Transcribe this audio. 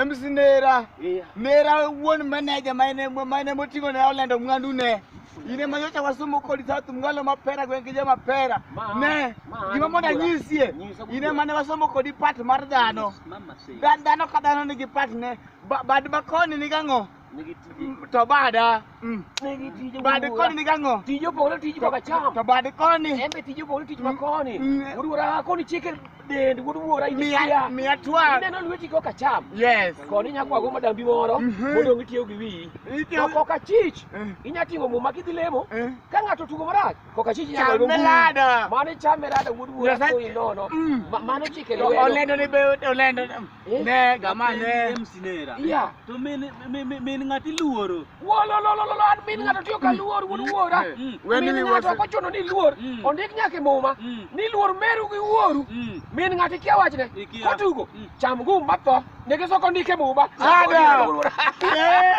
MC Nera. Iya. Nera wuon manager mane mane moting'o ne olendo mwandu ne. In ema nyocha wasomo kodi South Mng'alo mapera gweng' gi jomapera. Ne, gima mondo anyisie, in ema ne wasomo kodi part mar dhano. Mama say. Dhano ka dhano nigi part ne. Bad ma koni nigi ang'o? Nigi tije. To bada. Nigi tije. Bad koni nigi ang'o? Tije opogore tij koka cham. To bad koni. En be tije opogore tich makoni. Wuod wuora koni chike dend wuod wuora in Miya ikia. miya twak. Ineno lweti koka cham. Yes. Koni inya kwago madambi moro modong' itiyo gi wiyi. To koka chich inya ting'o muma kidhi lemo. Ka ng'ato otugo marach koka chich inya Chame goyo ngum. lada. Mano ichame lada wuod wuora Nyasaye- koi nono. Mano chike To lwedo. olendo ni be olendo. Ne gama ne. MC Nera. Iya. To min min min ng'ati luoro. Wololololo an min ng'ato tiyo ka luor wuod wuora. Wen Min ni ng'ato wase- ok ochuno ni luor. Ondik nyaka e muma ni luor meru gi wuoru. Min ng'ato ikia wachne. Ikia. Kotugo cham gum matho. Nigi soko ondik e muma. Ada. Wuod wuora. Eh.